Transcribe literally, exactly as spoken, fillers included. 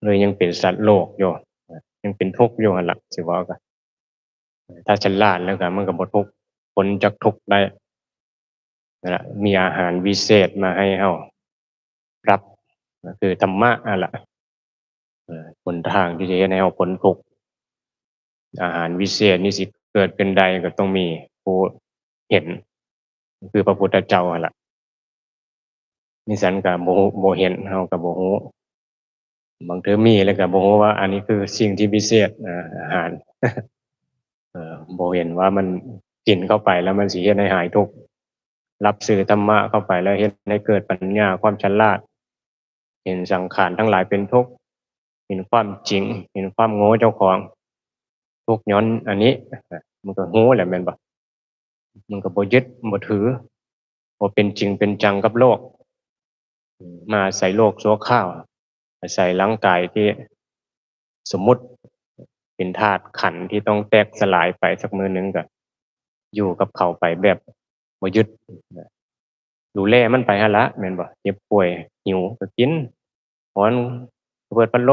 หรือยังเป็นสัตว์โลกอยู่ ยังเป็นทุกข์อยู่หั่นล่ะ สิเว้าก็ ถ้าฉลาดแล้วก็มันก็บ่ทุกข์ พ้นจากทุกข์ได้ นั่นล่ะ มีอาหารวิเศษมาให้เฮารับ ก็คือธรรมะนั่นล่ะ เอ่อ หนทางที่จะเฮ็ดให้เฮาพ้นทุกข์ อาหารวิเศษนี่สิเกิดขึ้นได้ก็ต้องมีผู้เห็น คือพระพุทธเจ้าหั่นล่ะ มิซั้นก็บ่ บ่เห็น เฮาก็บ่ฮู้ บางเทื่อมีแล้วก็บ่ฮู้ว่าอันนี้คือสิ่งที่พิเศษ อ่า อาหาร เอ่อ บ่เห็นว่ามันกินเข้าไปแล้วมันสิเฮ็ดให้หายทุกข์ รับสื่อธรรมะเข้าไปแล้วเฮ็ดให้เกิดปัญญา ความฉลาด เห็นสังขารทั้งหลายเป็นทุกข์ เห็นความจริง เห็นความโง่เจ้าของ ทุกข์ย้อนอันนี้ มันก็ฮู้แหละแม่นบ่ มันก็บ่ยึดบ่ถือ บ่เป็นจริงเป็นจังกับโลก มาอาศัยโลกชั่วคราว อาศัยร่างกายที่สมมุติเป็นธาตุขันธ์ที่ต้องแตกสลายไปสักมื้อหนึ่ง ก็อยู่กับเขาไปแบบบ่ยึด ดูแลมันไปหั่นละ แม่นบ่ เจ็บป่วย หิวก็กิน ร้อนก็เปิดพัดลม